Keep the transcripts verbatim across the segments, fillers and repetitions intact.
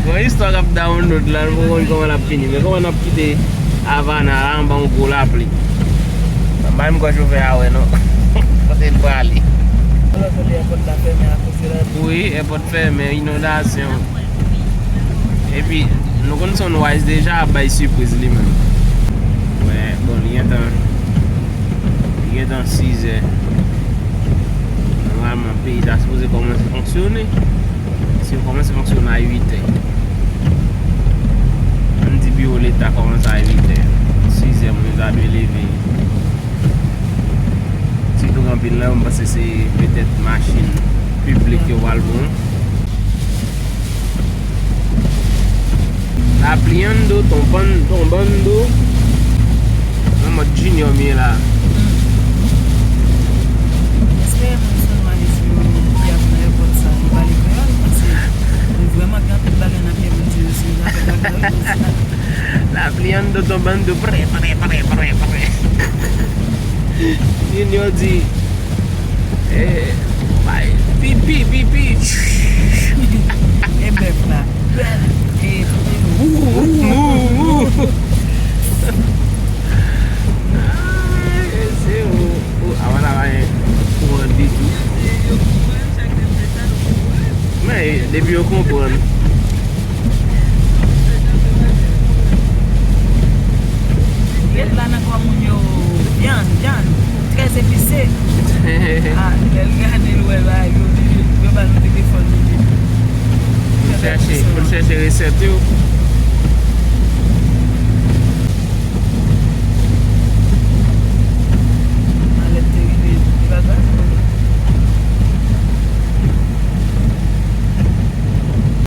Gon istwa k ap download la, nou poko konn kòman l ap fini, men kòman n ap kite Havana la anba yon gwo lapli. Sa bay m kwè chofè a wè non. Kote l prale? Wi, èpòt fèmen, inondasyon. Epi, nou konn Sunrise deja ap bay sipriz li menm. Wè, bon, li gentan, li gentan sizè. Nòmalman, peyi sa sipoze kòmanse fonksyone. Si yo kòmanse fonksyone a uit è, ann di biwo leta kòmanse a uit è, sis è moun yo ta dwe leve. Sitou gen anpil nan yo, m panse se petèt machin piblik yo pral pran. Lapli an do, tonban, tonban do. Nan mòd Junior m ye la. Espere moun Sunrise yo ki ap nan èpòt sa, yo pale kreyòl, paske nou vrèman gen anpil bagay nan pye moun Junior, se zafè kreyòl. Lapli an do, tonban do, prè, prè, prè, prè, prè. Junior di, eh, bay, pipi, pipi. E bèf la. E, e, ou, ou, ou, ou. Ay, se ou, ou, avan la, bay, ou an ditou. Men, depi yo konprann. Ret la nan kò moun yo, vyann, vyann, trè epise. Ah, lè l gade l wè bagay yo, li, yo ba nou telefòn li. Pou l chèche, pou l chèche resèt yo. Alèt te rive, li pa gade.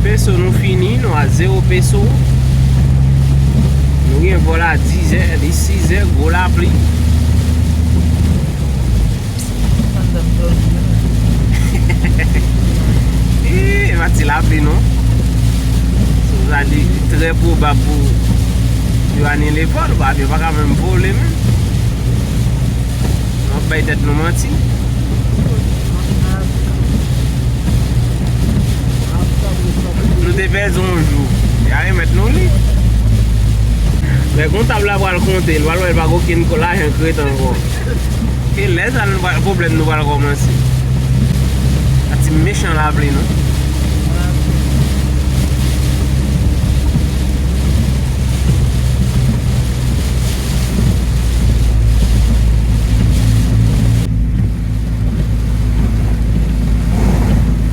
Peso nou fini, nou a zewo peso. Nou gen vòl a dizè, li sizè, gwo lapli. Ih, e pa ti lapli non. Sa di, li trè pwobab pou yo anile vòl, paske yo pa ka menm vole menm. Nou ap bay tèt nou manti. Nou te pèdi yon jou. Y a remèt nou li. Men kontab la pral konte, l pral wè l pa gen okenn lajan k ret ankò. E lè sa nou pral, pwoblèm nou pral kòmanse. A ti mechan lapli non.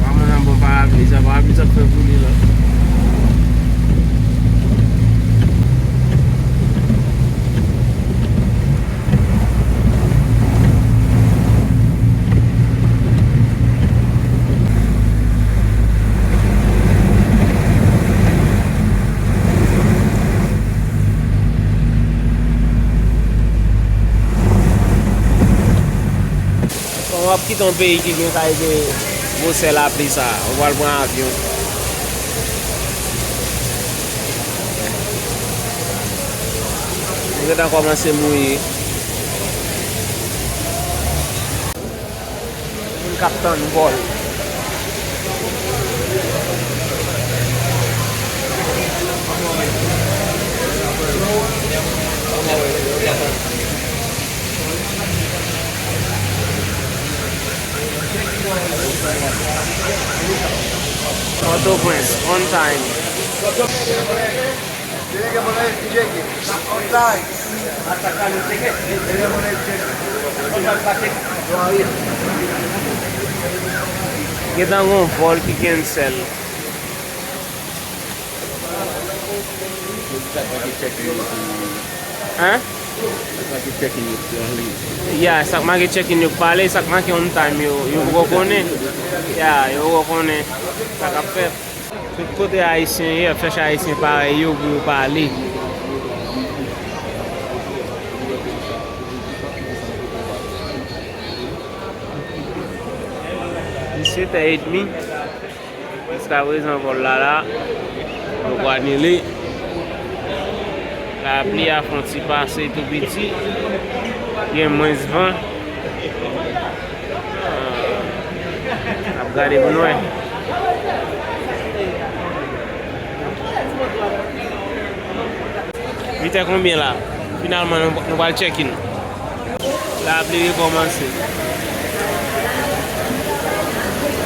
Manman nan bon parapli, sa parapli sa k fè pou li la. Kòman w ap kite yon peyi ki gen kalite gwosè lapli sa a, ou pral pran avyon? Ou gentan kòmanse mouye. Moun k ap tann vòl. Pòtoprens, on time. Gentan gon vòl ki cancel. Hein? Ya, sa k make check-in yo k pale, sa k make on time yo, yo poko konnen. Ya, yo poko konnen sa k ap fèt. Tout kote Ayisyen ye, y ap chèche Ayisyen parèy yo pou yo pale. Li sèt è edmi. Jiskaprezan vòl la la, yo poko anile. Lapli a fè yon ti pase tou piti. Gen mwens van. N ap gade pou n wè. Uit è konbyen la? Finalman, nou, nou pral check in. Lapli rekòmanse.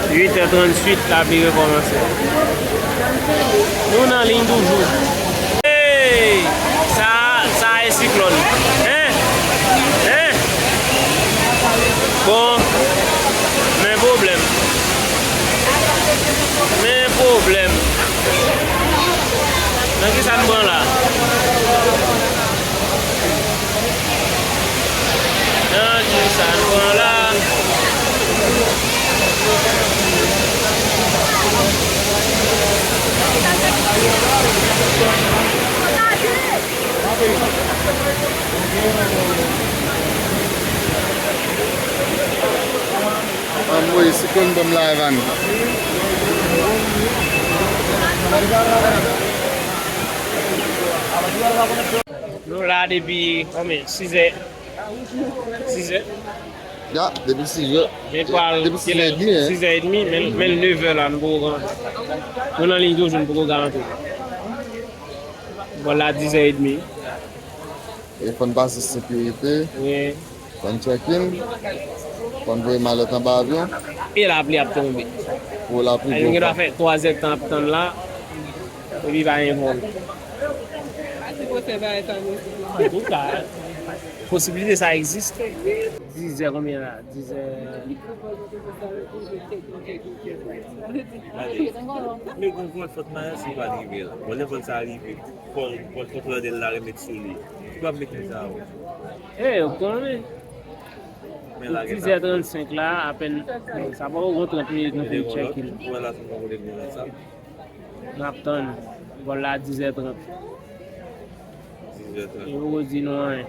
Uit è tranntuit, lapli rekòmanse. Nou nan liy toujou. Hey! Sa, sa e siklòn. Hein? Hein? Bon, men pwoblèm. Men pwoblèm. Nan kisa n pran la? Nan kisa n pran la? Anmwey, siklòn ban m la, Evan. Nou la depi konbyen? Sizè. Sizè. Ya, depi sizè. Men pral depi sizè edmi, hein. Sizè edmi, men, men nevè la, nou poko ka antre. Nou nan liy toujou, nou poko ka antre. Bon, la dizè edmi. E fò n pase sekirite. Wi. Fò n check in. Fò n voye malèt anba avyon. E lapli ap tonbe. Pou lapli. Ay, nou gen dwa fè twazè tan ap tann la. Epi pa gen vòl. Antouka, posiblite sa egziste. Dizè konbyen la? Dizè. Men gon vòl fòt mayas li pral rive la. Bon, lè vòl sa a rive, fò l, fò l kontwole l la, remèt sou li. Ki w ap mete sa a? E, yo konnen. Men la, dizè trannsenk la, apèn, sa poko gon trant minit nou fin check in. Wè la, se yon vòl sa. N ap tann. Vòl la dizè trant. Dizè trant. Yo poko di nou anyen.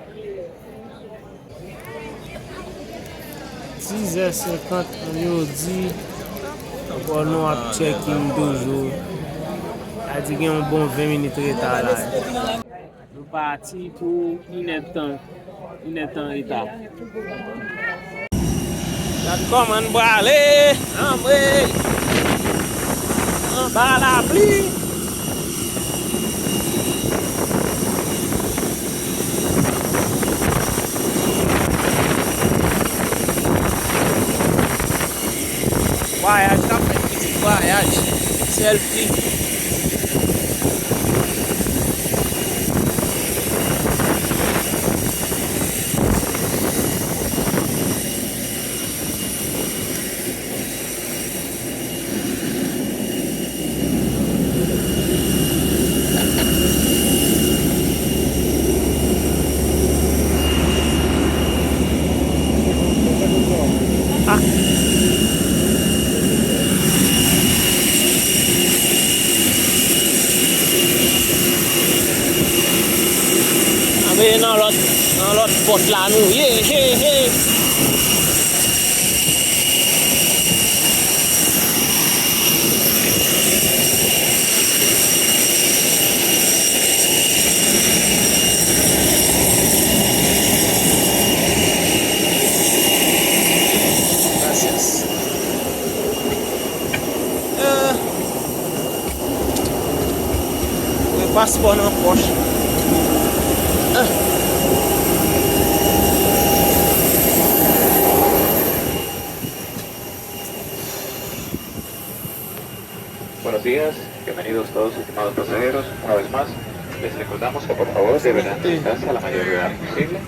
Dizè senkant, yo di, bon, nou ap check in toujou. Sa di gen yon bon ven minit reta la. Nou pati pou inèdtan, inèdtan reta. Gad kòman n prale, anmwey, anba lapli. Vwayaj, n ap fè pitit vwayaj. Sèl pli. Anben, nan lòt, nan lòt pòt la nou ye, he, he. Gracias. Eh. Mwen paspò nan pòch. Eh. Buenos días, bienvenidos todos estimados pasajeros. Una vez más, les recordamos que por favor deben dar distancia a la mayor brevedad posible.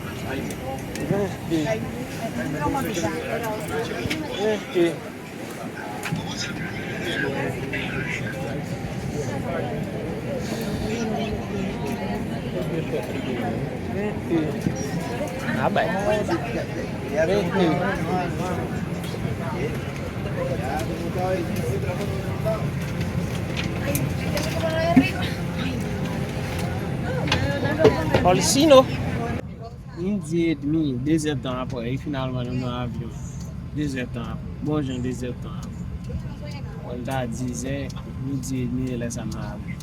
Ah ben. Olisino. Midi edmi, dezèdtan apre, e finalman nou nan avyon. Dezèdtan apre, bon jan dezèdtan apre. Bon, ta dizè, midi edmi, e lè sa nan avyon.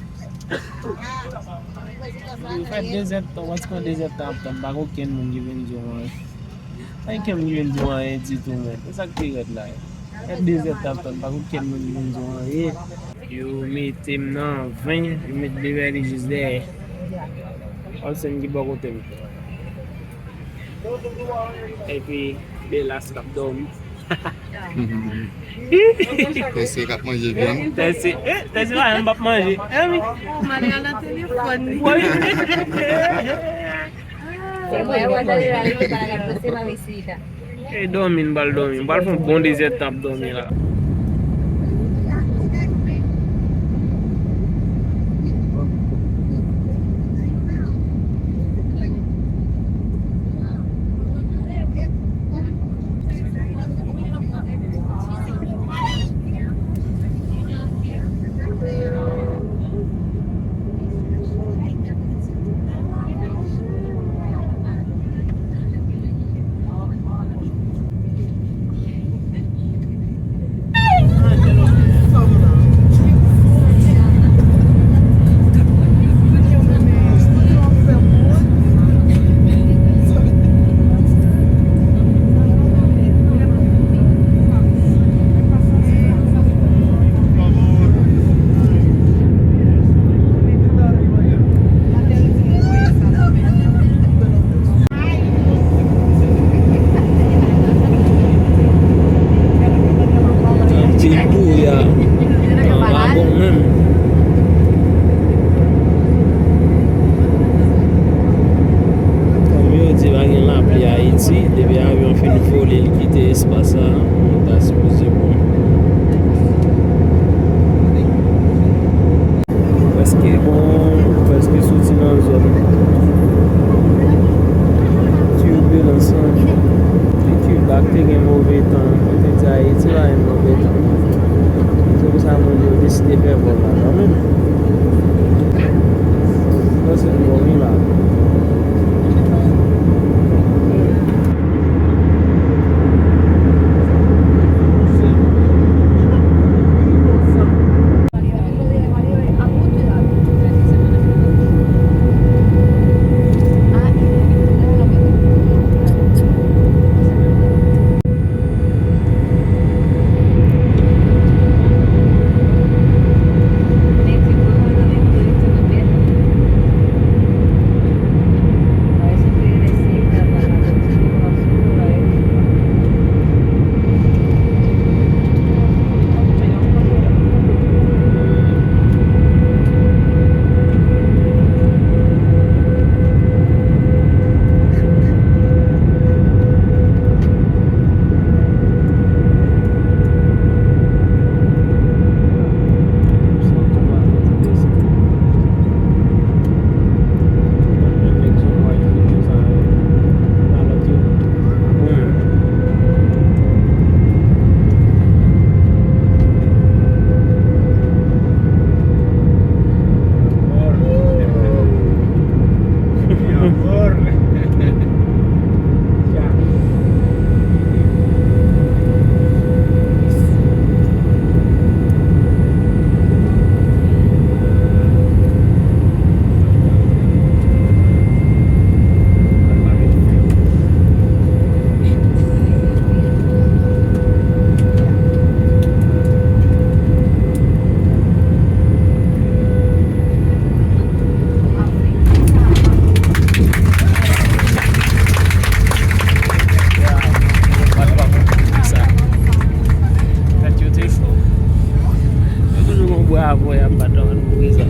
Ou fè dezèdtan, ou pran dezèdtan ap tann, pa gen okenn moun ki vin di w anyen. Pa gen okenn moun ki vin di w anyen ditou, men. Se sa k pi rèd la. Fè dezèdtan ap tann, pa gen okenn moun ki vin di w anyen. Yo mete m nan ven, yo met Beverly jis dèyè. Olsen ki bò kote m. Epi Belas k ap dòmi. Tèsi k ap manje vyann. Tèsi, eh, Tèsi pa menm p ap manje. Eh wi. Oh, Maria nan telefòn li. Wi. E dòmi, m pral dòmi. M pral fè yon bon dezèdtan ap dòmi la. Anpil bouya. An lagon menm. Kòm yo di pa gen lapli Ayiti, depi avyon fin vole, li kite espas la, nou ta sipoze bon. Prèske bon, prèske soti nan zòn tibilans lan. Se Kiba k te gen move tan. Yo te di Ayiti pa gen move tan. Se pou sa moun yo deside fè vòl la kanmenm. Bon, se bon, wi la. Gad yo te fò. Yo toujou gon bravo y ap bat ann pou sa.